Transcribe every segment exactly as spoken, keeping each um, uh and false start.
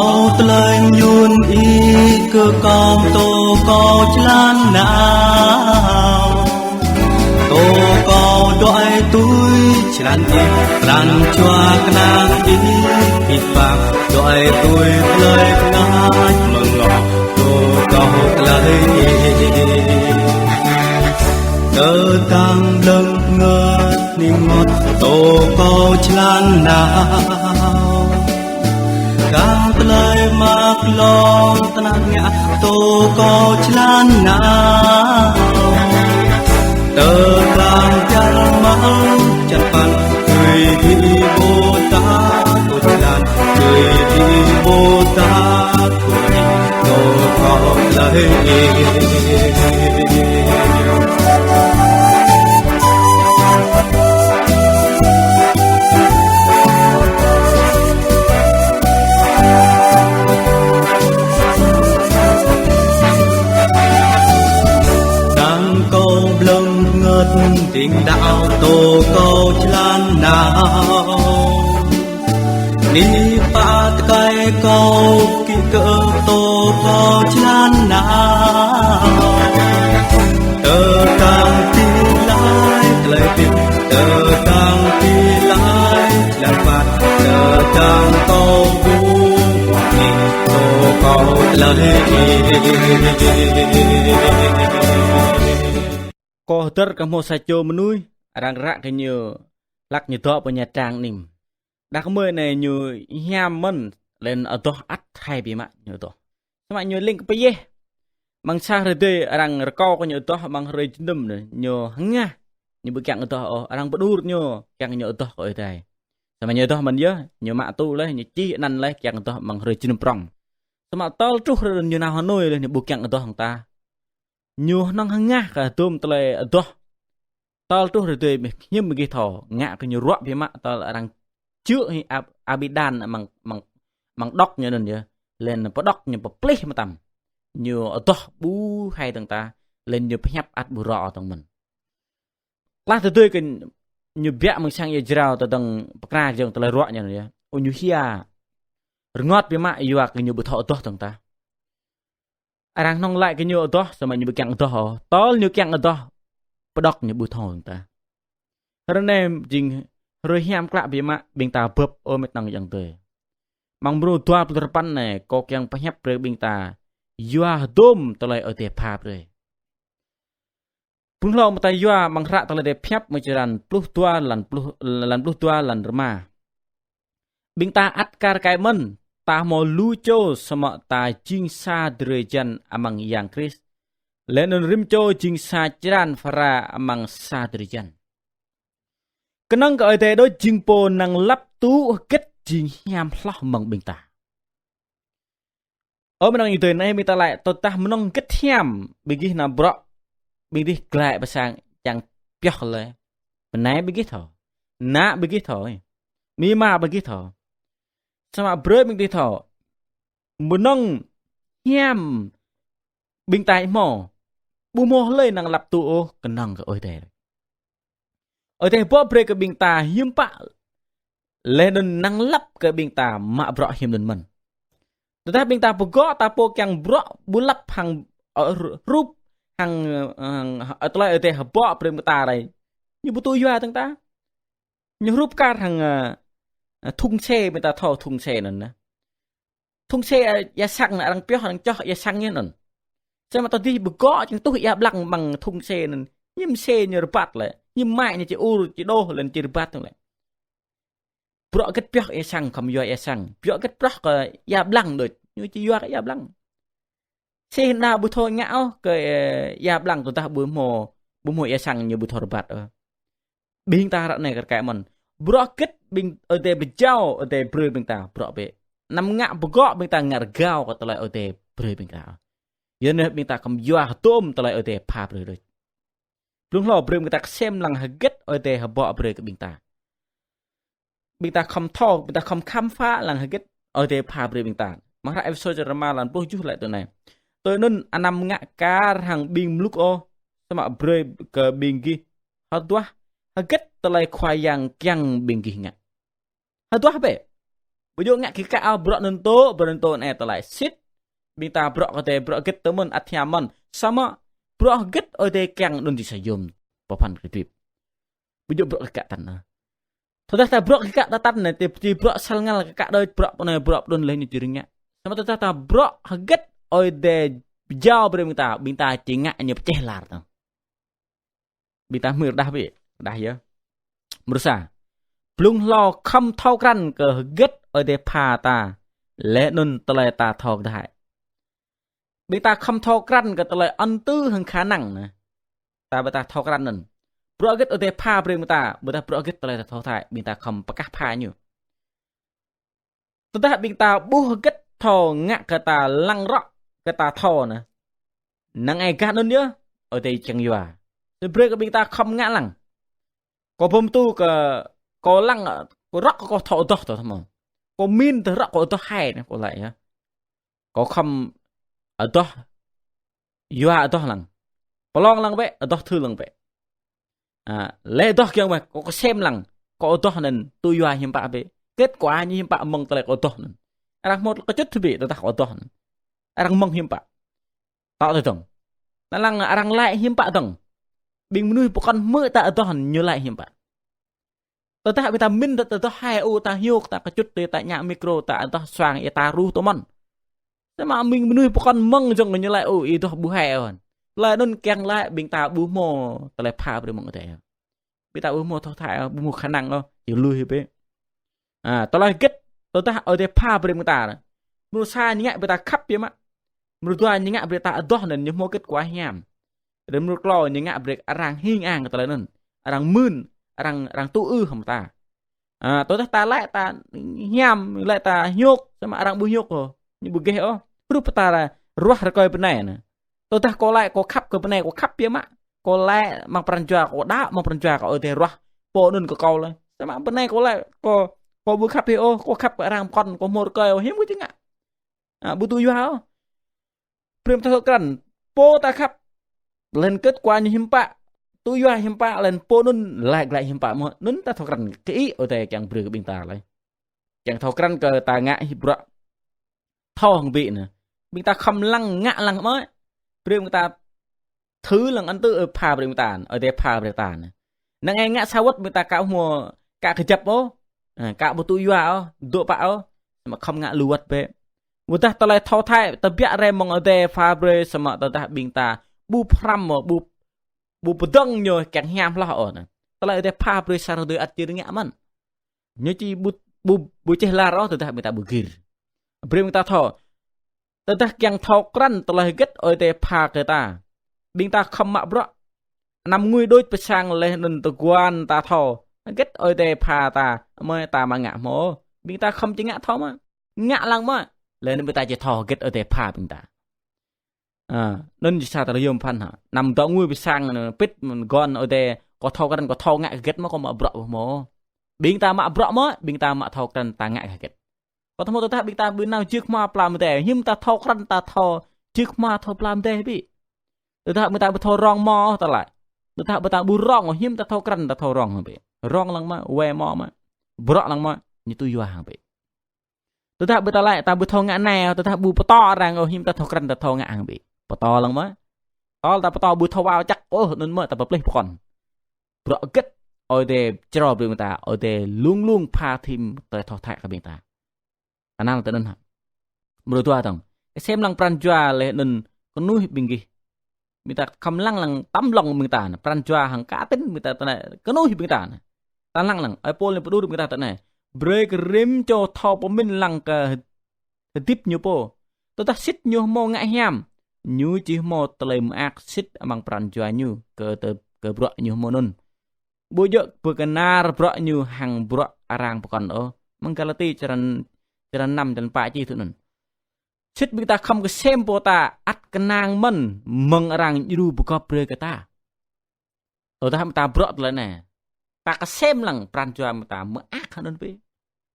Ơ tơlơi mơyŭn ih kơ kâo, pơtô kâo jơlan nao. Pơtô kâo dŏ tui jơlan ih, pran jua kơnang ih, ih pap dŏ tui tơlơi pơngač mơ̆ng kâo, pơtô kâo tơlơi ih. Tơdang blơ̆ng bơngơ̆t ning mơ̆t, pơtô kâo jơlan nao. Kar tơlơi mă glông tơnap ngă, pơtô kâo jơlan nao. Tơdang jal mă čan păn, tui ih ƀôdah kâo jơlan, tui ih ƀôdah kâo rai, pơtô kâo tơlơi ih. Tơdang kâo blơ̆ng bơngơ̆t, ƀing đaŏ pơtô kâo jơlan nao. Ih pă tơkai kâo, kĭ kơ pơtô kâo jơlan nao. Tơdang tĭ lai tơlơi pĭt, tơdang tĭ lai jơlan păt, tơdang kâo ƀu ƀuh ih, pơtô kâo tơlơi ih. Kâo hơdơr kơ hmâo sa čô mơnuih, arăng ră kơ ñu hlak ñu dŏ pơ Nha Trang anai. Đah kơmơi anai ñu hiam mơ̆n, laih anŭn adoh ăt hai biă mă ñu adoh. Samơ̆ ñu leng kơ pơyeh. Amăng sa hrơi adai arăng rơkâo kơ ñu adoh amăng hrơi jơnum anai, ñu hơngah, ñu ƀu kiăng adoh ôh, arăng pơđur ñu, kiăng ñu adoh kơ Ơi Adai. Samơ̆ ñu adoh mơ̆n yơh, ñu mă tŭ laih, ñu čih anăn laih, kiăng adoh amăng hrơi jơnum prŏng. Samơ̆ tơl truh hrơi anŭn ñu nao Hà Nội laih, ñu ƀu kiăng adoh hăng ta. Ñu hơnơ̆ng hơngah kơ hơdôm tơlơi adoh. Tơl truh hrơi adai mơ̆ hiư̆m ƀing gih thâo, ngă kơ ñu ruă biă mă tơl arăng čư̆ hĭ ab-, abidan amăng, amăng, amăng đŏk ñu anŭn yơh. Laih anŭn pơđŏk ñu pơplih mơtam. Ñu adoh ƀu hai dơ̆ng ta, laih anŭn ñu pơhiăp ăt ƀu rŏ dơ̆ng mơ̆n. Klah tơdơi kơ ñu biă mơ̆ng sang ia jrao tơdang pơkra jơ̆ng tơlơi ruă ñu anŭn yơh. Ơ ñu hia. Rơngot biă mă yua kơ ñu ƀu thâo adoh dơ̆ng ta. Arăng hơnơ̆ng laĭ kơ ñu adoh, samơ̆ ñu ƀu kiăng adoh ôh. Tơl ñu kiăng adoh, pơđŏk ñu ƀu thâo dơ̆ng ta. Hrơi anai jing hrơi hiam klă biă mă ƀing ta bưp ơ mĕt nang yang tơi. Amăng mrô dua pluh duapăn anai, kâo kiăng pơhiăp brơi ƀing ta yua hơdôm tơlơi Ơi Adai pha brơi. Pŭn hlâo mơta yua amăng hră tơlơi Ơi Adai pơhiăp mơ̆ng črăn pluh dua lăn pluh, lăn pluh dua lăn rơma. Ƀing ta ăt kar kaĭ mơ̆n, ta hmâo lu čô samơ̆ ta jing sa drơi jăn amăng Yang Krist. Laih anŭn rĭm čô jing sa črăn phara amăng sa drơi jăn. Kơnơ̆ng kơ Ơi Adai đôč jing pô năng lăp tŭ hơget jing hiam hloh mơ̆ng ƀing ta. Ơ mơnơ̆ng ih tơi anai ƀing ta laĭ, tơdah mơnơ̆ng hơget hiam, ƀing gih nao bruă, ƀing gih glaĭ pơ sang čang pioh lĕ. Bơnai ƀing gih thâo. Ană ƀing gih thâo. Amĭ ama ƀing gih thâo. Samơ̆ brơi ƀing gih thâo. Mơnơ̆ng hiam ƀing ta hmâo. Ƀu hmâo hlơi năng lăp tŭ ôh kơnơ̆ng kơ Ơi Adai. Ơi Adai bŏ brơi kơ ƀing ta hiư̆m pă. Laih anŭn năng lăp kơ ƀing ta mă bruă hiư̆m anŭn mơ̆n. Tơdah ƀing ta pơgŏ ta pô kiăng bruă ƀu lăp hăng, ơ, hrup hăng, hăng, ơ, tơlơi Ơi Adai hơbŏ brơi ƀing ta rai. Ñu ƀu tŭ yua dơ̆ng ta. Ñu hrup kar hăng, ơ, thùng xe ƀing ta thâo thùng xe anŭn anai. Thùng xe, ơ, ia xăng anŭn arăng pioh arăng čoh ia xăng ñu anŭn. Samơ̆ tơdơi ƀu gŏ čang tuh ia blang amăng thùng xe anŭn. Hiư̆m xe ñu rơbat lĕ. Hiư̆m mă ñu či ur, či đôh lĕ či rơbat lĕ. Bruă hơget pioh ia xăng khŏm yua ia xăng. Bruă hơget pioh kơ ia blang đôč. Ñu či yua kơ ia blang. Xe anŭn ƀu thâo ngă ôh kơ, ơ, ia blang tơdah ƀu hmâo, ƀu hmâo ia xăng ñu ƀu thâo rơbat ôh. Ƀing ta ră anai kar kaĭ mơ̆n. Bruă hơget ƀing Ơi Adai pơjao, Ơi Adai brơi ƀing ta, bruă bĕ. Anăm ngă pơgŏ ƀing ta ngă rơgao kơ tơlơi Ơi Adai brơi ƀing ta. Yua anŭn ƀing ta khŏm yua hơdôm tơlơi Ơi Adai pha brơi đôč. Blung hlâo brơi ƀing ta kơsem lăng hơget Ơi Adai hơbŏ brơi kơ ƀing ta. Ƀing ta khŏm thâo, ƀing ta khŏm khám phá lăng hơget Ơi Adai pha brơi ƀing ta. Amăng hră Êphêsô črăn rơma lăn pluh tơjuh laĭ tui anai. Tui anŭn anăm ngă kar hăng ƀing mlŭk ôh, samơ̆ brơi kơ ƀing gih hơduah hơget tơlơi Khua Yang kiăng ƀing gih ngă. Hơduah bĕ. Ƀu djơ̆ ngă kơ kă ôh, bruă anŭn tŭ, bruă anŭn tŭ anai tơlơi sĭt. Ƀing ta bruă kơ tơlơi bruă hơget tŭ mơ̆n, ăt hiam mơ̆n. Samơ̆ bruă hơget Ơi Adai kiăng anŭn či sa yôm pơphan kơ hơdip. Ƀu djơ̆ bruă kơ kă tăn ôh. Tơdah ta bruă kơ kă ta tăn anai, ti, ti bruă sal ngal kơ kă đơi bruă pơ anai bruă pơ anŭn laih ñu či rơngiă. Samơ̆ tơdah ta bruă hơget Ơi Adai pơjao brơi ƀing ta, ƀing ta či ngă ñu pơčeh lar tơ̆ng. Ƀing ta hmư̆ rơđah bĕ, rơđah yơh. Mrô sa. Blung hlâo khŏm thâo krăn kơ hơget Ơi Adai pha ta, laih anŭn tơlơi ta thâo kơdơ̆ng. Ƀing ta khŏm thâo krăn kơ tơlơi ăt tŭ hăng khả năng anai. Ta ƀu ta thâo krăn anŭn. Bruă hơget Ơi Adai pha brơi ƀing ta, ƀôdah bruă hơget tơlơi ta thâo thâo, ƀing ta khŏm pơkah pha ñu. Tơdah ƀing ta ƀuh hơget thâo ngă kơ ta lăng rŏ, kơ ta thâo anai. Năng ai gah anŭn yơh, Ơi Adai kiăng yua. Tơdah brơi kơ ƀing ta khŏm ngă lăng. Kâo pơm tŭ kơ, kâo lăng, kâo rŏ kơ kâo thâo adoh tơ mơ̆n. Kâo min tơ rŏ kâo adoh hai anai, kâo laĭ yơh. Kâo khŏm adoh, yua adoh lăng. Pơlong lăng bĕ, adoh thâo lăng bĕ. A, laih adoh kiăng bĕ, kâo kơsem lăng. Kâo adoh anŭn tŭ yua hiư̆m pă bĕ. Kết quả ñu hiư̆m pă mơ̆ng tơlơi kâo adoh anŭn. Arăng hmâo kơ čŭt bĕ, tơdah kâo adoh anŭn. Arăng mơ̆ng hiư̆m pă. Tŏ tơ dơ̆ng. Tơ lăng arăng laĭ hiư̆m pă dơ̆ng. Ƀing mơnuih pơkŏn hmư̆ ta adoh anŭn ñu laĭ hiư̆m pă. Tơdah ƀing ta min ta, ta adoh hai ôh, ta hiôk, ta kơčŭt tui, ta ñă micro, ta adoh suang ia ta ruh tơ mơ̆n. Samơ̆ ƀing mơnuih pơkŏn mơ̆ng jơ̆ng ñu laĭ ôh, ih adoh ƀu hai ôh. Tơlơi anŭn kiăng laĭ ƀing ta ƀu hmâo tơlơi pha brơi mơ̆ng Ơi Adai. Ƀing ta ƀu hmâo thâo thâo, ƀu hmâo khả năng ôh, či lui bĕ. A, tơlơi hơget, tơdah Ơi Adai pha brơi ƀing ta. Mrô sa ñu ngă brơi ta khăp biă mă. Mrô dua ñu ngă brơi ta adoh anŭn ñu hmâo kết quả hiam. Rĭm mrô klâo ñu ngă brơi arăng hing ang kơ tơlơi anŭn. Arăng mưn, arăng, arăng tŭ ư hăng ta. A, tơdah ta laĭ ta hiam, laĭ ta hiôk, samơ̆ arăng ƀu hiôk ôh. Ñu ƀu gêh ôh. Hrup ta ruah rơkơi bơnai anai. Tơdah kâo laĭ kâo khăp kơ bơnai, kâo khăp biă mă. Kâo laĭ amăng pran jua kâo đaŏ, amăng pran jua kâo Ơi Adai ruah pô anŭn kơ kâo laih. Samơ̆ bơnai kâo laĭ kâo, kâo ƀu khăp hĭ ôh, kâo khăp kơ arăng pơkŏn, kâo hmâo rơkơi ôh, hiư̆m kâo či ngă. A, ƀu tŭ yua ôh. Brơi ƀing ta thâo krăn, pô ta khăp, laih anŭn kết quả ñu hiư̆m pă, tŭ yua hiư̆m pă, laih anŭn pô anŭn laĭ glaĭ hiư̆m pă mơ̆n, anŭn ta thâo krăn kơ ih, Ơi Adai kiăng brơi kơ ƀing ta laih. Kiăng thâo krăn kơ ta ngă hĭ bruă thâo hăng ƀĭ anai. Ƀing ta khŏm lăng ngă lăng mơ̆, brơi ƀing ta thâo lăng ăt tŭ Ơi pha brơi ƀing ta, Ơi Adai pha brơi ta anai. Năng ai ngă sa wơ̆t ƀing ta ka hmâo, ka kơjăp ôh, a, ka ƀu tŭ yua ôh, dŏ pă ôh, samơ̆ khŏm ngă lu wơ̆t bĕ. Ƀôdah tơlơi thâo thâo, tơbiă rai mơ̆ng Ơi Adai pha brơi samơ̆ tơdah ƀing ta ƀu pơhrăm ôh, ƀu, ƀu pơdơ̆ng ñu kiăng hiam hloh ôh anai. Tơlơi Ơi Adai pha brơi sa hrơi tơdơi ăt či rơngiă mơ̆n. Ñu či ƀu, ƀu, ƀu čeh lar ôh tơdah ƀing ta ƀu gir. Brơi ƀing ta thâo. Tơdah kiăng thâo krăn tơlơi hơget Ơi Adai pha kơ ta. Ƀing ta khŏm mă bruă. Anăm ngui đôč pơ sang laih anŭn tơguan ta thâo hơget Ơi Adai pha ta, mơ̆ ta mă ngă hmâo. Ƀing ta khŏm či ngă thâo mơ̆. Ngă lăng mơ̆. Laih anŭn ƀing ta či thâo hơget Ơi Adai pha ƀing ta. A, anŭn či sa tơlơi yôm pơphan hă. Anăm dŏ ngui pơ sang anŭn pĭt mơ̆n guan Ơi Adai, kâo thâo krăn, kâo thâo ngă hơget mơ̆, kâo mă bruă ƀu hmâo. Ƀing ta mă bruă mơ̆, ƀing ta mă thâo krăn ta ngă hơget. Kâo thâo mơ̆ tơdah ƀing ta ƀu nao jưk hmua pla mơdeh, hiư̆m ta thâo krăn ta thâo jưk hmua thâo pla mơdeh bĕ. Tơdah ƀing ta ƀu thâo rong mơ̆ ta laĭ. Tơdah ƀing ta ƀu rong, hiư̆m ta thâo krăn ta thâo rong hăng bĕ. Rong lăng mơ̆, wai mơ̆ mơ̆. Bruă lăng mơ̆, ñu tŭ yua hăng bĕ. Tơdah ƀing ta laĭ, ta ƀu thâo ngă anai, tơdah ƀu pơtô arăng, ơ, hiư̆m ta thâo krăn ta thâo ngă hăng bĕ. Pơtô lăng mơ̆. Tơl ta pơtô ƀu thâo wao čăk, ơ, anŭn mơ̆ ta pơplih pơkŏn. Bruă hơget Ơi Adai črâo brơi ƀing ta, Ơi Adai lung lung pha thim tơlơi thâo thâo kơ ƀing ta. Anăn tơ anŭn hă. Mrô dua dơ̆ng. Kơsem lăng pran jua laih anŭn kơnuih ƀing gih. Ƀing ta khŏm lăng lăng tăm lŏng ƀing ta anai. Pran jua hăng kơ tĭn ƀing ta tơ anai. Kơnuih ƀing ta anai. Ta lăng lăng. Ơi Pôl anai pơđur ƀing ta tơ anai. Brơi kơ rĭm čô thâo pơmĭn lăng kơ hơdip ñu pô. Tơdah sĭt ñu hmâo ngă hiam. Ñu či hmâo tơlơi mơak sĭt amăng pran jua ñu kơ tơ, kơ bruă ñu hmâo anŭn. Ƀu djơ̆ pơkơnar bruă ñu hăng bruă arăng pơkŏn ôh. Mơ̆ng Galati črăn, črăn năm, črăn pă čih tui anŭn. Sĭt ƀing ta khŏm kơsem pô ta ăt kơnang mơ̆n mơ̆ng arăng djru pơgop brơi kơ ta. Tơdah ƀing ta bruă tơlơi anai. Ta kơsem lăng pran jua ƀing ta mơak hăng anŭn bĕ.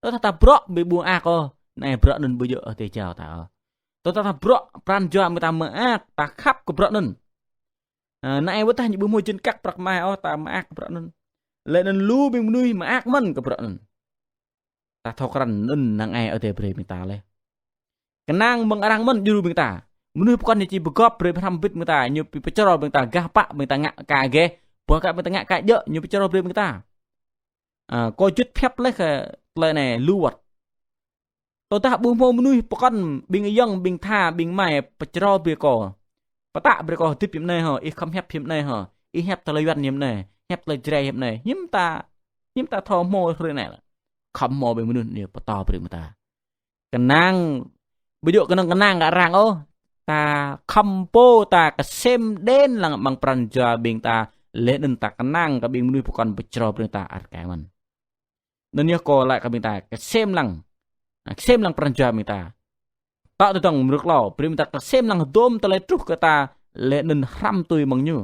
Tơdah ta bruă ƀu mơak ôh, anai bruă anŭn ƀu djơ̆ ôh tơjao ta ôh. Tơdah ta bruă pran jua ƀing ta mơak, ta khăp kơ bruă anŭn. Ơ, anai ƀôdah ñu ƀu hmâo jên kăk prăk mai ôh, ta mơak kơ bruă anŭn. Laih anŭn lu ƀing mơnuih mơak mơ̆n kơ bruă anŭn. Ta thâo krăn anŭn năng ai Ơi Adai brơi ƀing ta laih. Kơnang mơ̆ng arăng mơ̆n djru ƀing ta. Mơnuih pơkŏn ñu či pơgop brơi hrăm bit ƀing ta, ñu pi pơčrô ƀing ta, gah pă ƀing ta ngă kơ geh, ƀuh kơ ƀing ta ngă kơ djơ̆, ñu pơčrô brơi ƀing ta. A, kâo juăt pơhiăp laih kơ tơlơi anai lu wơ̆t. Tơdah ƀu hmâo mơnuih pơkŏn, ƀing ayŏng, ƀing tha, ƀing amai pơčrô brơi kâo, pơtă brơi kâo hơdip hiư̆m anai hŏ, ih khŏm hiăp hiư̆m anai hŏ, ih hiăp tơlơi Yuan hiư̆m anai, hiăp tơlơi Jrai hiư̆m anai, hiư̆m ta, hiư̆m ta thâo hmâo hrơi anai lĕ. Khŏm hmâo ƀing mơnuih anai pơtô brơi ƀing ta. Kơnang, ƀu djơ̆ kơnơ̆ng kơnang kơ arăng ôh, ta khŏm pô ta kơsem đen lăng amăng pran jua ƀing ta, laih anŭn ta kơnang kơ ƀing mơnuih pơkŏn pơčrô brơi ta ăt kơ mơ̆n. Anŭn yơh kâo laĭ kơ ƀing ta kơsem lăng, a, kơsem lăng pran jua ƀing ta. Tŏ tơdơ̆ng mrơ̆k lâo, brơi ƀing ta kơsem lăng hơdôm tơlơi truh kơ ta, laih anŭn hrăm tui mơ̆ng ñu.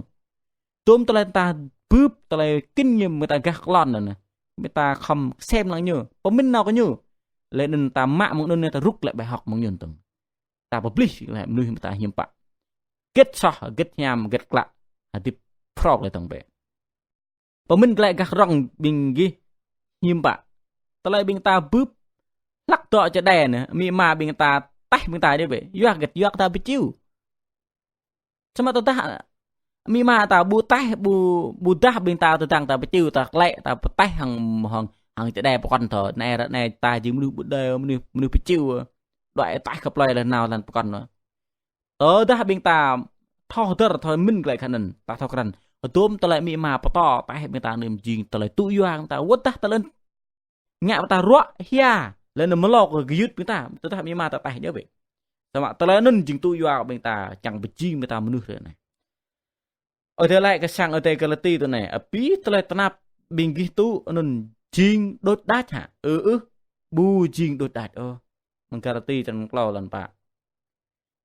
Hơdôm tơlơi ta bưp, tơlơi kinh nghiệm ƀing ta gah klon anŭn. Ƀing ta khŏm kơsem lăng ñu, pơmĭn nao kơ ñu. Laih anŭn ta mă mơ̆ng anŭn ta rŭk lĕ bài học mơ̆ng ñu tơ̆ng. Ta pơplih lĕ mơnuih ƀing ta hiư̆m pă. Hơget soh, hơget hiam, hơget klă, hơdip phrâo lĕ tơ̆ng bĕ. Pơmĭn glaĭ gah rŏng ƀing gih hiư̆m pă. Tơlơi ƀing ta bưp, hlăk dŏ čơđai anai, amĭ ama ƀing ta taih ƀing ta djơ̆ bĕ. Yua hơget, yua kơ ta pơčiu. Samơ̆ tơdah amĭ ama ta ƀu taih, ƀu, ƀu dah ƀing ta tơdang ta pơčiu, ta klĕ, ta pơtaih hăng, hăng, hăng čơđai pơkŏn thâo. Anai ră anai ta jing mơnuih ƀu đei, mơnuih, mơnuih pơčiu. Đuaĭ taih kơ plơi laih nao lăn pơkŏn. Tơdah ƀing ta thâo hơdơr, thâo mĭn glaĭ kơ anŭn, ta thâo krăn. Hơdôm tơlơi amĭ ama pơtô taih ƀing ta anŭn jing tơlơi tŭ yua ƀing ta, wơ̆t dah tơlơi ngă ƀing ta ruă hia, laih anŭn mlâo kơ gơyut ƀing ta, tơdah amĭ ama ta taih djơ̆ bĕ. Samơ̆ tơlơi anŭn jing tŭ yua ƀing ta, čang pơjing ƀing ta mơnuih hrơi anai. Ơi Adai laĭ kơ sang Ơi Adai Galati tui anai: Abih tơlơi tơnap ƀing gih tŭ anŭn jing đôč đač hă? Ơ ưh, ƀu jing đôč đač ôh. Mơ̆ng Galati črăn klâo lăn pă.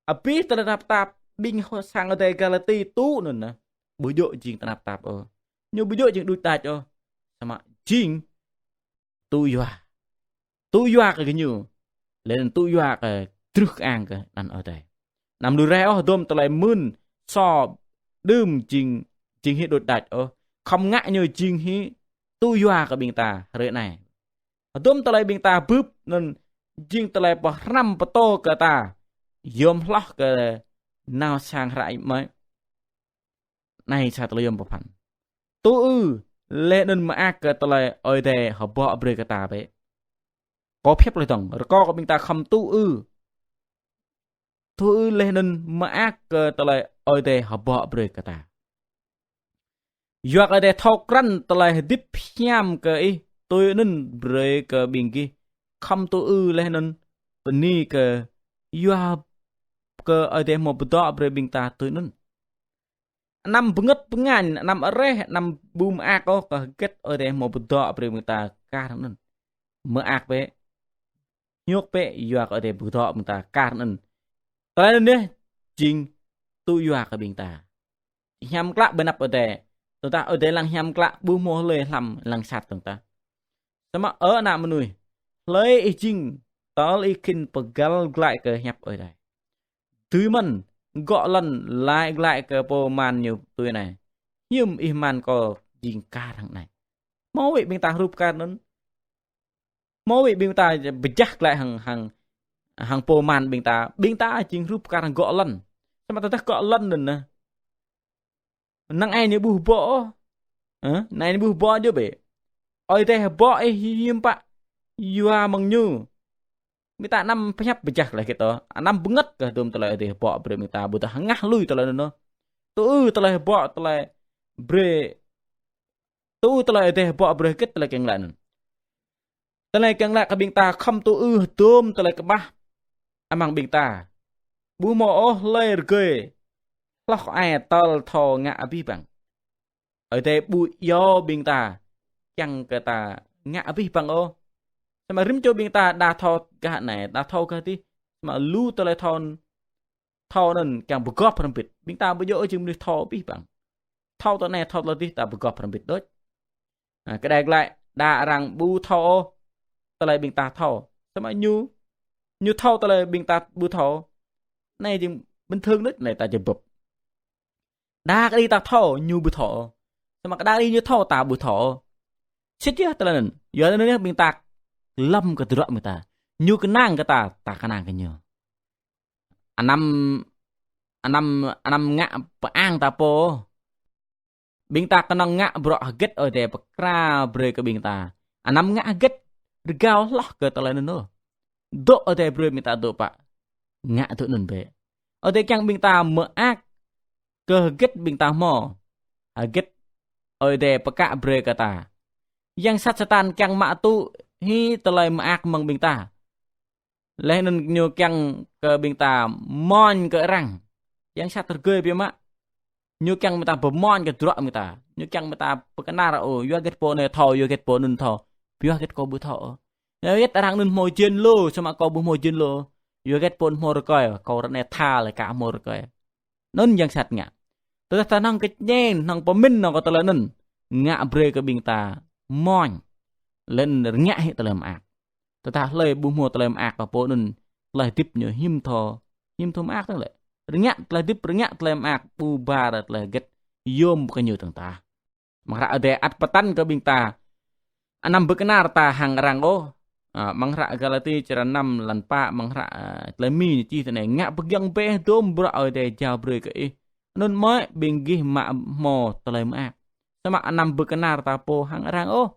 Abih tơlơi tơnap tap ƀing hơ-, sang Ơi Adai Galati tŭ anŭn anai, ƀu djơ̆ jing tơnap tap ôh. Ñu ƀu djơ̆ jing đôč đač ôh. Samơ̆ jing tŭ yua. Tŭ yua kơ gơñu. Laih anŭn tŭ yua kơ truh kơang kơ anăn Ơi Adai. Anăm lui raih ôh hơdôm tơlơi mưn sô đưm jing, jing hĭ đôč đač ôh. Khŏm ngă ñu jing hĭ tŭ yua kơ ƀing ta hrơi anai. Hơdôm tơlơi ƀing ta bưp anŭn jing tơlơi pơhrăm pơtô kơ ta yom hloh kơ nao sang hră amai. Anai sa tơlơi yom pơphan. Tŭ ư laih anŭn mơak kơ tơlơi Ơi Adai hơbŏ brơi kơ ta bĕ. Kâo pơhiăp laih dơ̆ng, rơkâo kơ ƀing ta khŏm tŭ ư. Tŭ ư laih anŭn mơak kơ tơlơi Ơi Adai hơbŏ brơi kơ ta. Yua kơ Ơi Adai thâo krăn tơlơi hơdip hiam kơ ih, tui anŭn brơi kơ ƀing gih khŏm tŭ ư laih anŭn bơni kơ, yua kơ Ơi Adai hmâo pơdŏ brơi ƀing ta tui anŭn. Anăm bơngơ̆t bơngañ, anăm areh, anăm ƀu mơak ôh kơ hơget Ơi Adai hmâo pơdŏ brơi ƀing ta kar anŭn. Mơak bĕ, hiư̆m pă yua kơ Ơi Adai pơdŏ ƀing ta kar anŭn. Tơlơi anŭn yơh jing tŭ yua kơ ƀing ta. Hiam klă ƀơi anăp Ơi Adai. Tơdah Ơi Adai lăng hiam klă, ƀu hmâo hlơi hlăm lăng sat tơ̆ng tah. Samơ̆ ơ ană mơnuih, hlơi ih jing, tơl ih khĭn pơgăl glaĭ kơ hiăp Ơi Adai? Dưi mơ̆n gŏ lŏn laĭ glaĭ kơ pô man ñu tui anai: Hiư̆m ih man kâo jing kar hăng anai? Hmâo wơ̆t ƀing ta hrup kar anŭn. Hmâo wơ̆t ƀing ta pơjah glaĭ hăng, hăng, hăng pô man ƀing ta. Ƀing ta jing hrup kar hăng gŏ lŏn. Samơ̆ tơdah gŏ lŏn anŭn anai, năng ai ñu ƀu hơbŏ ôh. Hă? Năng ai ñu ƀu hơbŏ djơ̆ bĕ. Ơi Adai hơbŏ ih hiư̆m pă yua mơ̆ng ñu. Ƀing ta anăm pơhiăp pơjah laih kơ tơ. Anăm bơngơ̆t kơ hơdôm tơlơi Ơi Adai hơbŏ brơi ƀing ta, ƀôdah hơngah lui tơlơi anŭn. Tŭ ư tơlơi hơbŏ, tơlơi brơi, tŭ ư tơlơi Ơi Adai hơbŏ brơi hơget tơlơi kiăng laĭ anŭn. Tơlơi kiăng laĭ kơ ƀing ta khŏm tŭ ư hơdôm tơlơi kơƀah amăng ƀing ta. Ƀu hmâo ôh hlơi rơgơi hloh ai tơl thâo ngă abih bang. Ơi Adai ƀu iâu ƀing ta kiăng kơ ta ngă abih bang ôh. Samơ̆ rĭm čô ƀing ta đa thâo gah anai, đa thâo gah adih. Samơ̆ lu tơlơi thâo, thâo anŭn kiăng pơgop hrŏm hơbĭt. Ƀing ta ƀu djơ̆ ôh jing mơnuih thâo abih bang. Thâo tơlơi anai, thâo tơlơi adih, ta pơgop hrŏm hơbĭt đôč. Ha, kơđai glaĭ, đa arăng ƀu thâo ôh tơlơi ƀing ta thâo. Samơ̆ ñu, ñu thâo tơlơi ƀing ta ƀu thâo. Anai jing bình thường đôč, anai ta či bưp. Đa kơđi ta thâo, ñu ƀu thâo. Samơ̆ kơđi ñu thâo, ta ƀu thâo. Sĭt yơh tơlơi anŭn. Yua anŭn yơh ƀing ta lŏm kơ tơdruă ƀing ta. Ñu kơnang kơ ta, ta kơnang kơ ñu. Anăm, anăm, anăm ngă pơang ta pô. Ƀing ta kơnơ̆ng ngă bruă hơget Ơi Adai pơkra brơi kơ ƀing ta. Anăm ngă hơget rơgao hloh kơ tơlơi anŭn ôh. Dŏ Ơi Adai brơi ƀing ta dŏ pă, ngă dŏ anŭn bĕ. Ơi Adai kiăng ƀing ta mơak kơ hơget ƀing ta hmâo, hơget Ơi Adai pơkă brơi kơ ta. Yang sat Satan kiăng mă tŭ hĭ tơlơi mơak mơ̆ng ƀing ta. Laih anŭn ñu kiăng kơ ƀing ta mơñă kơ arăng. Yang sat rơgơi biă mă. Ñu kiăng ƀing ta pơmơñă kơ tơdruă ƀing ta. Ñu kiăng ƀing ta pơkơnar ôh, yua hơget pô anai thâo, yua hơget pô anŭn thâo. Yua hơget kâo ƀu thâo ôh. Yua hơget arăng anŭn hmâo jên lô, samơ̆ kâo ƀu hmâo jên lô. Yua hơget pô anŭn hmâo rơkơi, kâo ră anai tha lĕ ka hmâo rơkơi. Anŭn yang sat ngă. Tơdah ta hơnơ̆ng kơñen, hơnơ̆ng pơmĭn hơnơ̆ng kơ tơlơi anŭn, ngă brơi kơ ƀing ta mơñă. Laih anŭn rơngiă hĭ tơlơi mơak. Tơdah hlơi ƀu hmâo tơlơi mơak kơ pô anŭn, tơlơi hơdip ñu hiư̆m thâo, hiư̆m thâo mơak dơ̆ng lĕ. Rơngiă tơlơi hơdip, rơngiă tơlơi mơak, ƀu ƀar tơlơi hơget yôm kơ ñu dơ̆ng tah. Amăng hră Ơi Adai ăt pơtăn kơ ƀing ta. Anăm pơkơnar ta hăng arăng ôh. Ă, amăng hră Galati črăn năm lăn pă, amăng hră, ă, tơlơi Mi ñu čih tui anai: Ngă pơgiŏng bĕ hơdôm bruă Ơi Adai jao brơi kơ ih. Anŭn mơ̆ ƀing gih mă hmâo tơlơi mơak. Samơ̆ anăm pơkơnar ta pô hăng arăng ôh.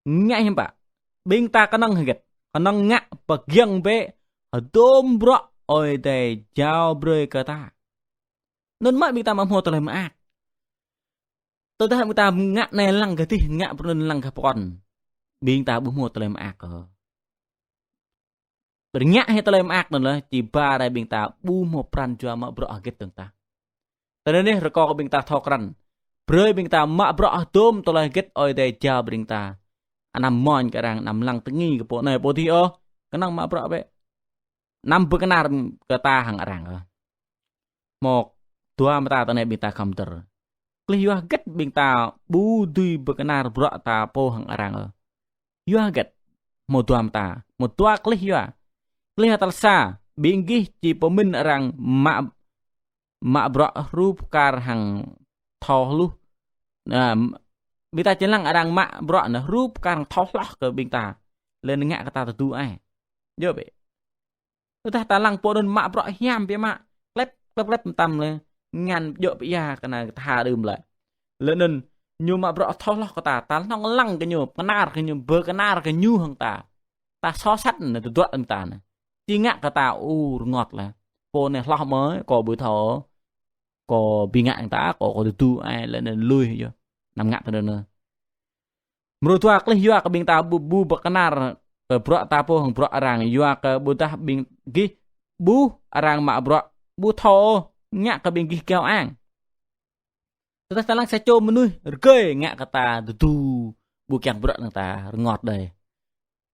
Ngă hiư̆m pă? Ƀing ta kơnơ̆ng hơget? Kơnơ̆ng ngă pơgiŏng bĕ hơdôm bruă Ơi Adai jao brơi kơ ta. Anŭn mơ̆ ƀing ta mă hmâo tơlơi mơak. Tơdah ƀing ta ngă anai lăng kơ dih, ngă pơ anŭn lăng kơ pơkŏn, ƀing ta ƀu hmâo tơlơi mơak ôh. Rơngiă hĭ tơlơi mơak anŭn lĕ, či ƀar rai ƀing ta ƀu hmâo pran jua mă bruă hơget dơ̆ng tah. Tơdah anai rơkâo kơ ƀing ta thâo krăn. Brơi ƀing ta mă bruă hơdôm tơlơi hơget Ơi Adai jao brơi ƀing ta. Anăm mơñă kơ arăng, anăm lăng tơngi kơ pô anai pô dih ôh. Kơnơ̆ng mă bruă bĕ. Anăm pơkơnar kơ ta hăng arăng ôh. Mơ̆ dua mơta tơ anai ƀing ta khŏm dơ̆r. Klih yua hơget ƀing ta ƀu dưi pơkơnar bruă ta pô hăng arăng ôh. Yua hơget? Mơ̆ dua mơta, mơ̆ dua klih yua. Klih tal sa, ƀing gih či pơmĭn arăng mă, mă bruă hrup kar hăng thâo hluh. Anai, ƀing ta či lăng arăng mă bruă anai hrup kar hăng thâo hloh kơ ƀing ta. Laih anŭn ngă kơ ta tơdu ai. Djơ̆ bĕ. Tơdah ta lăng pô anŭn mă bruă hiam biă mă, klep, klep, klep mơtam lĕ, ngăn djơ̆ pơia kơ anai tha đưm lĕ. Laih anŭn ñu mă bruă thâo hloh kơ ta, ta hơnơ̆ng lăng kơ ñu, pơkơnar kơ ñu, pơkơnar kơ ñu hăng ta. Ta soh sat anai tơdruă ƀing ta anai. Či ngă kơ ta ur rơngot lĕ. Pô anai hloh mơ̆, kâo ƀu thâo. Kâo ƀing ngă hăng ta, kâo, kâo tơdu ai laih anŭn lui yơh. Anăm ngă tơ anŭn. Mrô dua klih yua kơ ƀing ta ƀu, ƀu pơkơnar kơ bruă ta pô hăng bruă arăng, yua kơ ƀôdah ƀing gih ƀuh arăng mă bruă ƀu thâo, ngă kơ ƀing gih kiao ang. Tơdah ta lăng sa čô mơnuih rơgơi ngă kơ ta tơdu ƀu kiăng bruă anŭn ta rơngot đơi.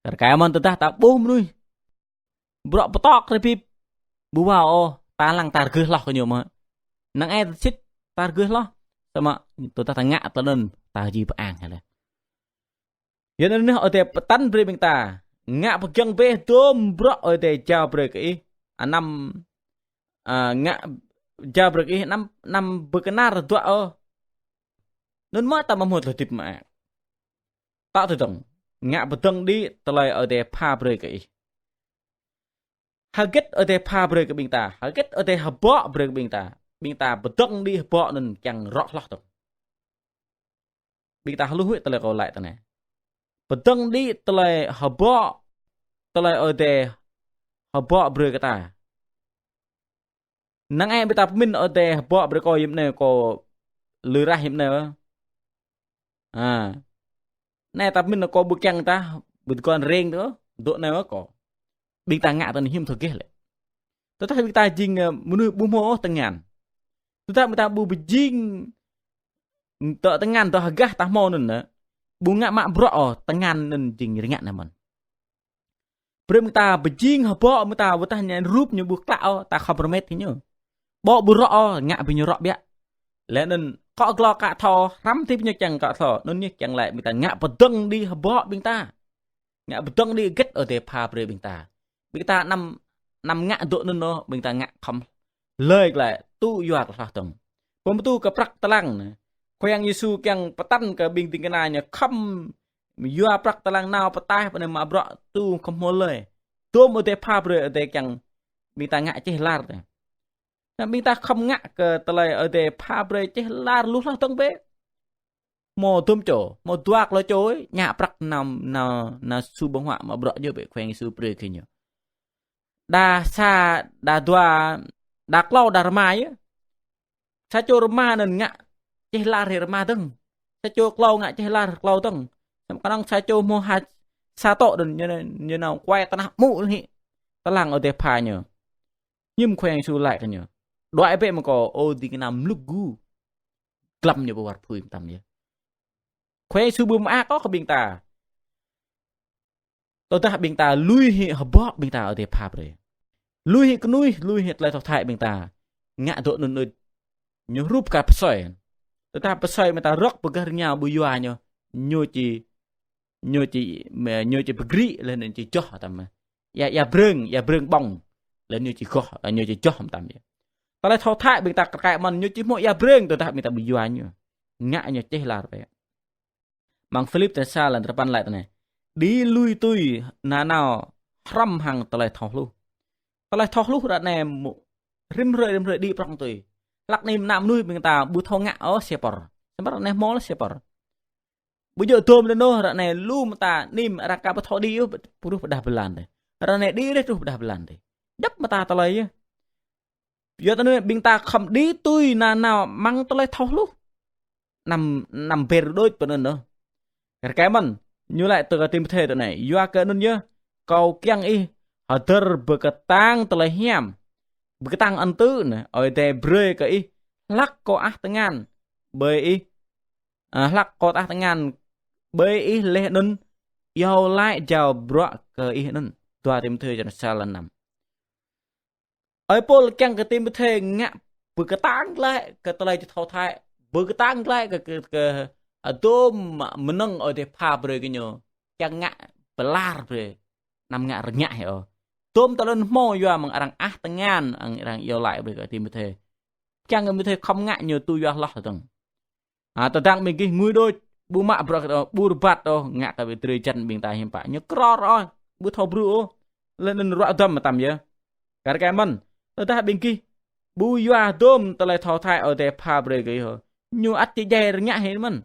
Kar kaĭ mơ̆n tơdah ta ƀuh mơnuih bruă pơtŏk rơbip, ƀu wao ôh, ta lăng ta rơgơi hloh kơ ñu mơ̆. Năng ai ta sĭt ta rơgơi hloh, samơ̆ tơdah ta ngă tơ anŭn ta či pơang hă lĕ. Yua anŭn Ơi Adai pơtăn brơi ƀing ta, ngă pơgiŏng bĕ hơdôm bruă Ơi Adai jao brơi kơ ih, anăm, ă, ngă jao brơi kơ ih, anăm, anăm pơkơnar tơdruă ôh. Anŭn mơ̆ ta mă hmâo tơlơi hơdip mơak. Tŏ tơdơ̆ng, ngă pơdơ̆ng đĭ tơlơi Ơi Adai pha brơi kơ ih. Hơget Ơi Adai pha brơi kơ ƀing ta, hơget Ơi Adai hơbŏ brơi kơ ƀing ta. Ƀing ta pơdơ̆ng đĭ hơbŏ anŭn kiăng rŏ hloh dơ̆ng. Ƀing ta hluh huĭ tơlơi kâo laĭ tơ anai. Pơdơ̆ng đĭ tơlơi hơbŏ, tơlơi Ơi Adai hơbŏ brơi kơ ta. Năng ai ƀing ta pơmĭn Ơi Adai hơbŏ brơi kâo hiư̆m anai, kâo lui rah hiư̆m anai. Ă. Anai ta pơmĭn kâo ƀu kiăng ta, ƀu tơguan reng tơ, dŏ anai kâo. Ƀing ta ngă tơ anai hiư̆m thâo gêh lĕ. Tơdah ƀing ta jing, ơ, mơnuih ƀu hmâo ôh tơngan. Tơdah ƀing ta ƀu pơjing tơ tơngan tơ hơgah ta hmâo anŭn, ƀu ngă mă bruă ôh, tơngan anŭn jing rơngiă anai mơ̆n. Brơi ƀing ta pơjing hơbŏ ƀing ta, ƀôdah ñu rup ñu ƀu klă ôh, ta khŏm rơmet hĭ ñu. Ƀô̆ ƀu rŏ ôh, ngă brơi ñu rŏ biă. Laih anŭn akŏ glô ka thâo, hrăm tĭp ñu kiăng ka thâo, anŭn ñu kiăng laĭ ƀing ta ngă pơdơ̆ng đĭ hơbŏ ƀing ta. Ngă pơdơ̆ng đĭ hơget Ơi Adai pha brơi ƀing ta. Ƀing ta anăm, anăm ngă dŏ anŭn ôh, ƀing ta ngă khŏm hlơi glaĭ tŭ yua kơ hloh dơ̆ng. Pơm tŭ kơ prăk tơlang anai. Khua Yang Yêsu kiăng pơtăn kơ ƀing ding kơna ñu khŏm Yua prăk tơlang nao pơtaih pơ anai mă bruă tŭ khŏm hmâo lơi. Dôm Ơi Adai pha brơi Ơi Adai kiăng ƀing ta ngă čeh lar tơ. Anŭn ƀing ta khŏm ngă kơ tơlơi Ơi Adai pha brơi čeh lar lu hloh dơ̆ng bĕ. Hmâo dôm čô, hmâo dua klâo čô, ñă prăk năm, năm, năm su ƀơ̆ng huă mă bruă ñu bĕ Khua Yang Yêsu brơi kơ ñu. Đa sa, đa dua, đa klâo, đa rơma yơh. Sa čô rơma anŭn ngă čeh lar hĭ rơma dơ̆ng. Sa čô klâo ngă čeh lar klâo dơ̆ng. Samơ̆ kơnơ̆ng sa čô hmâo ha sa tŏ anŭn ñu, ñu nao kuai tơnah mŭ hĭ. Tơlang Ơi Adai pha ñu. Hiư̆m Khua Yang Yêsu laĭ kơ ñu: Đuaĭ bĕ mơ̆ng kâo, ơ ding kơna mlŭk gu. Glăm ñu pơ war apui mơtam yơh. Khua Yang Yêsu ƀu mơak ôh kơ ƀing ta. Tơdah ƀing ta lui hĭ hơbŏk ƀing ta Ơi Adai pha brơi. Lui hĭ kơnuih, lui hĭ tơlơi thâo thâi ƀing ta. Ngă dŏ anŭn đôč. Ñu hrup kar pơsơi. Tơdah pơsơi ƀing ta rơ̆k pơgah rơngiao ƀu yua ñu, ñu či, ñu či, ñu či pơgri laih anŭn či joh tăm. Ia, ia brơng, ia brơng ƀơ̆ng. Laih ñu či goh, ñu či joh mơtam yơh. Tơlơi thâo thâi ƀing ta kar kaĭ mơ̆n ñu či hmâo ia brơng tơdah ƀing ta ƀu yua ñu. Ngă ñu čeh lar bĕ. Amăng Philip tơ sa lăn tơpăn laĭ tơ anai: Đĭ lui tui nanao hrŏm hăng tơlơi thâo hluh. Tơlơi thâo hluh ră anai mŭ-, rĭm hrơi, rĭm hrơi đĭ prŏng tui. Hlăk anai mơnă mơnuih ƀing ta ƀu thâo ngă ôh sa pơr. Samơ̆ ră anai hmâo lĕ sa pơr. Ƀu djơ̆ dôm tơ anŭn ră anai lu mơta anai arăng ka ƀu thâo đĭ ôh, truh pơdah blan tơ. Ră anai đĭ rĕh truh pơdah blan tơ. Djŏp mơta tơlơi yơh. Yua tơ anŭn ƀing ta khŏm đĭ tui nanao amăng tơlơi thâo hluh. Năm, năm ber đôč pơ anŭn ôh. Kar kaĭ mơ̆n, ñu laĭ tơ kơ Timôthê tơ anai: Yua kơ anŭn yơh, kâo kiăng ih hơdơr pơkơtang tơlơi hiam. Pơkơtang ân tứ anai, Ơi Adai brơi kơ ih, hlăk kâo ăh tơngan ƀơi ih, a, hlăk kâo ăh tơngan ƀơi ih laih anŭn iâu laĭ jao bruă kơ ih anŭn. Dua Timôthê črăn sa lăn năm. Ơi Pôl kiăng kơ Timôthê ngă pơkơtang glaĭ kơ tơlơi či thâo thâi, pơkơtang glaĭ kơ, kơ, kơ, a, dôm mơnơ̆ng Ơi Adai pha brơi kơ ñu, kiăng ngă pơlar brơi, anăm ngă rơngiă hĭ ôh. Dôm tơlơi anŭn hmâo yua mơ̆ng arăng ăh tơngan, arăng, arăng iâu laĭ brơi kơ Timôthê. Kiăng kơ Timôthê khŏm ngă ñu tui yua hloh dơ̆ng. A, tơdang ƀing gih ngui đôč, ƀu mă bruă, ơ, ƀu rơbat ôh, ngă kơ ƀing drơi jăn ƀing ta hiư̆m pă. Ñu kror ôh, ƀu thâo brŭ ôh. Laih anŭn ruă duăm mơtam yơh. Kar kaĭ mơ̆n, tơdah ƀing gih ƀu yua dôm tơlơi thâo thâi Ơi Adai pha brơi kơ gih ôh, ñu ăt či djai rơngiă hĭ mơ̆n.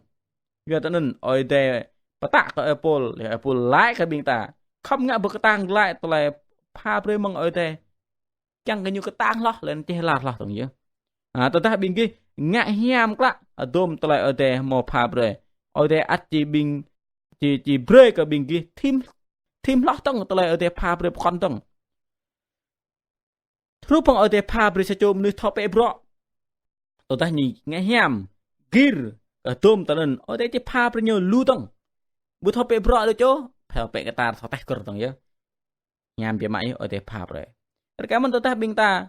Yua tơ anŭn Ơi Adai pơtă kơ Ơi Pôl, Ơi Pôl laĭ kơ ƀing ta khŏm ngă pơkơtang glaĭ tơlơi pha brơi mơ̆ng Ơi Adai. Kiăng kơ ñu kơtang hloh, laih anŭn čeh lar hloh dơ̆ng yơh. A, tơdah ƀing gih ngă hiam klă, a, dôm tơlơi Ơi Adai hmâo pha brơi, Ơi Adai ăt či ƀing, či, či brơi kơ ƀing gih thim, thim hloh dơ̆ng tơlơi Ơi Adai pha brơi pơkŏn dơ̆ng. Hrup hăng Ơi Adai pha brơi sa čô mơnuih thâo pĕ bruă. Tơdah ñu ngă hiam, gir, kơ dôm tơlơi anŭn, Ơi Adai či pha brơi ñu lu dơ̆ng. Ƀu thâo pĕ bruă đôč ôh, thâo pĕ kơtar, thâo teh kơr dơ̆ng yơh. Hiam biă mă yơh Ơi Adai pha brơi. Kar kaĭ mơ̆n tơdah ƀing ta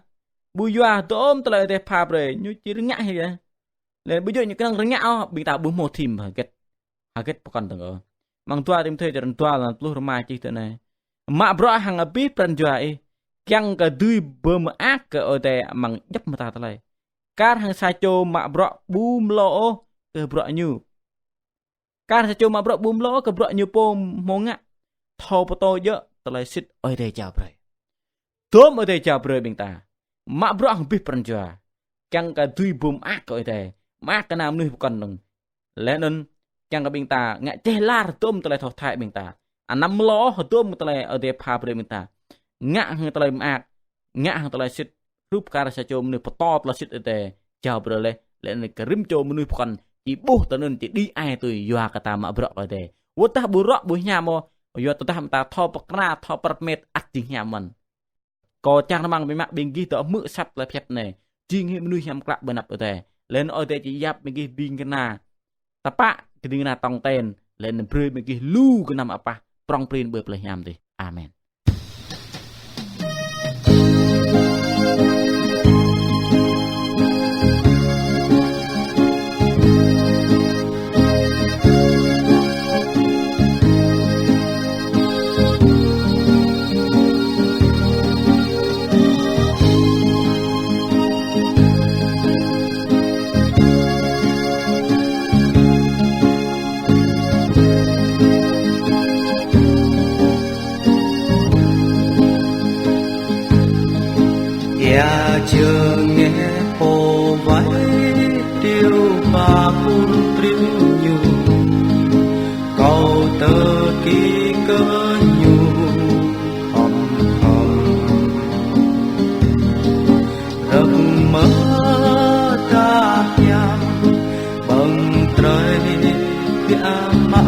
ƀu yua dôm tơlơi Ơi Adai pha brơi, ñu či rơngiă hĭ yơh. Laih ƀu djơ̆ ñu kơnơ̆ng rơngiă ôh, ƀing ta ƀu hmâo thim hơget, hơget pơkŏn dơ̆ng ôh. Amăng dua Timôthê črăn dua lăn pluh rơma čih tui anai: Mă bruă hăng abih pran jua ih, kiăng kơ dưi pơmơak kơ Ơi Adai amăng djŏp mơta tơlơi. Kar hăng sa čô mă bruă ƀu mlâo ôh kơ bruă ñu. Kar sa čô mă bruă ƀu mlâo kơ bruă ñu pô hmâo ngă, thâo pơtô djơ̆ tơlơi sĭt Ơi Adai jao brơi. Dôm Ơi Adai jao brơi ƀing ta mă bruă hăng abih pran jua, kiăng kơ dưi pơmơak kơ Ơi Adai, mơak kơ ană mơnuih pơkŏn dơ̆ng. Laih anŭn kiăng kơ ƀing ta ngă čeh lar dôm tơlơi thâo thâi ƀing ta. Anăm mlâo ôh dôm tơlơi Ơi Adai pha brơi ƀing ta. Ngă hăng tơlơi mơak, ngă hăng tơlơi sĭt, hrup kar sa čô mơnuih pơtô tơlơi sĭt Ơi Adai jao brơi laih, laih anŭn kơ rĭm čô mơnuih pơkŏn či ƀuh tơ anŭn či đĭ ai tui yua kơ ta mă bruă kơ Ơi Adai. Wơ̆t tơdah ƀu rŏ ƀu hiam ôh, yua tơdah mơ̆ ta thâo pơkra, thâo pơrmet ăt jing hiam mơ̆n. Kâo čang rơmang biă mă ƀing gih dŏ hmư̆ asăp tơlơi pơhiăp anai, jing hĭ mơnuih hiam klă ƀơi anăp Ơi Adai. Laih anŭn Ơi Adai či yap ƀing gih ding kơna tơpă, kơ ding kơna tong ten, laih anŭn brơi ƀing gih lu gơnam apah prŏng prin ƀơi plei hiam adih. Amen. Ya jơngeh pô wai triu ba pun triu ñu, kâo tơki kơ ñu hom hom. Rơ̆k mơta hiam ƀơ̆ng trơi biă mă,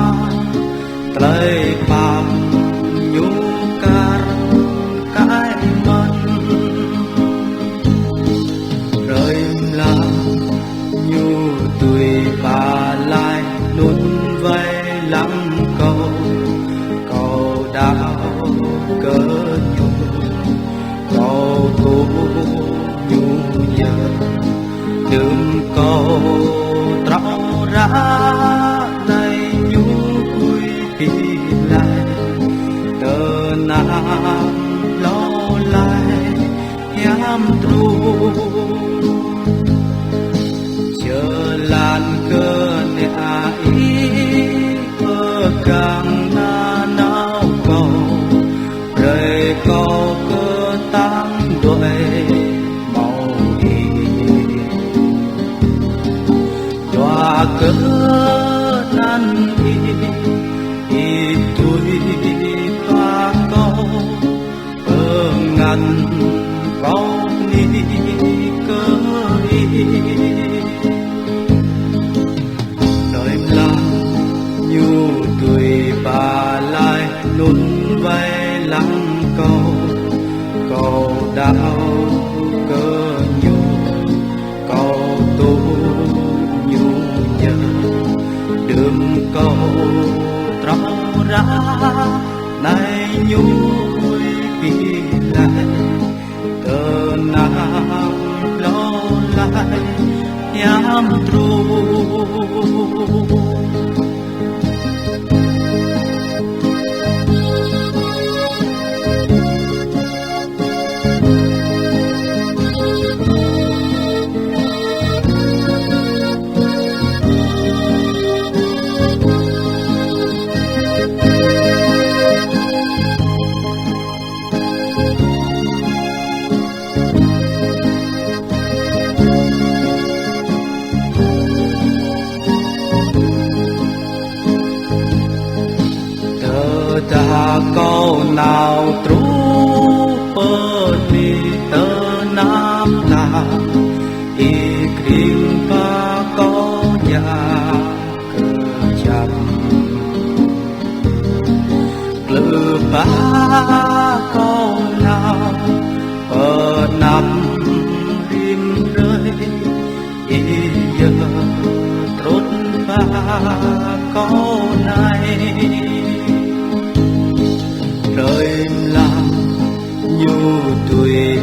tơlơi pap ñu kar kaĭ mơ̆n. Hrơi mlam ñu tui pơlai anŭn wai lăng kâo, kâo đaŏ kơ ñu, kâo tŭ ñu yơh. Đưm kâo trŏ ră anai ñu huĭ pĭ laih, tơnap hlâo laih hiam truh. Jơlan kơ nĕ ai pơgang nanao kâo, brơi kâo kơtang đuaĭ hmâo ih. Dua kơ anăn ih, ih tui pơ kâo, pơngăn kâo bơni kơ ih. Hrơi mlam ñu tui pơlai anŭn wai lăng kâo, kâo đaŏ kơ ñu, kâo tŭ ñu yơh. Đưm kâo trŏ ră anai ñu huĭ pĭ laih, tơnap hlâo laih hiam truh.